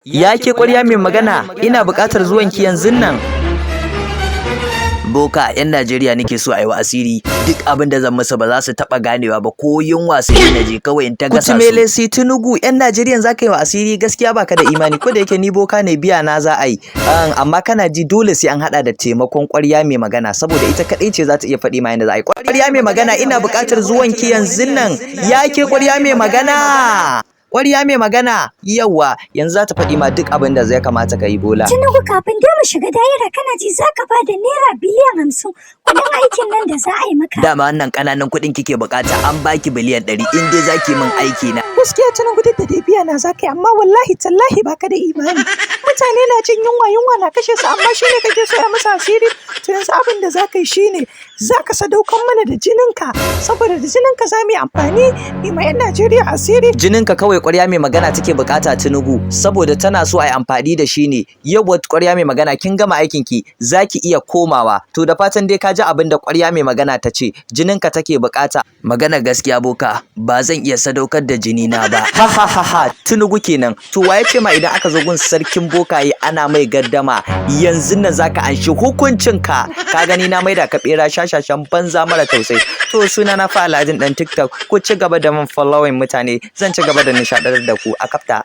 Ya ke ƙwarya mai magana, ina buƙatar zuwanki yanzun nan. Boka, 'yan Najeriya nake so a yi wa asiri, duk abin da zan musu ba za su taɓa ganewa ba, ko yunwa su na je kawai in ta gasa su. Kutumele si Tinubu, 'yan Najeriyan za ka yi wa asiri? Gaskiya baka da imani, ko da yake ni boka ne, biya na za a yi. Amma kana ji, dole sai an haɗa da taimakon ƙwarya mai magana, saboda ita kaɗai ce za ta iya faɗi ma yanda za a yi. Ƙwarya mai magana, ina buƙatar zuwanki yanzun nan. Ya ke ƙwarya mai magana? Ƙwarya mai magana, yawwa, yanzu za ta faɗi ma duk abin da zai kamata ka yi, Bola. Tinubu, kafin dai mu shiga da'ira, kana ji, za ka ba da ₦50 biliyan kuɗin aikin nan da za a yi maka. Dama wannan ƙananan kuɗin kike buƙata, an baki 100 biliyan in dai zaki min aiki na. Gaskiya Tinubu, duk da dai biya na za ka yi, amma wallahi tallahi baka da imani. Mutane na jin yunwa, yunwa na kashe su, amma shine kake so ya musu asiri. To yanzu abin da za ka yi shine za ka sadaukar mana da jininka, saboda da jininka za mu yi amfani mu ma 'yan Najeriya asiri. Jininka kawai ƙwarya mai magana take buƙata, Tinubu, saboda tana so a yi amfani da shi ne. Yau ƙwarya mai magana, kin gama aikin ki, zaki iya komawa. To da fatan dai ka ji abin da ƙwarya mai magana ta ce, jininka take buƙata. Magana gaskiya, boka, ba zan iya sadaukar da jini na ba. Ha ha ha ha, Tinubu kenan. To waye ce ma idan aka zo gun sarkin bokaye ana mai gaddama? Yanzu nan zaka anshi hukuncinka. Ka gani, na maida ka bera, shashashan banza mara tausayi. To suna na fa Alhajin dan TikTok, ku ci gaba da min following mutane, zan ci gaba da nishaɗantar da ku a kafta.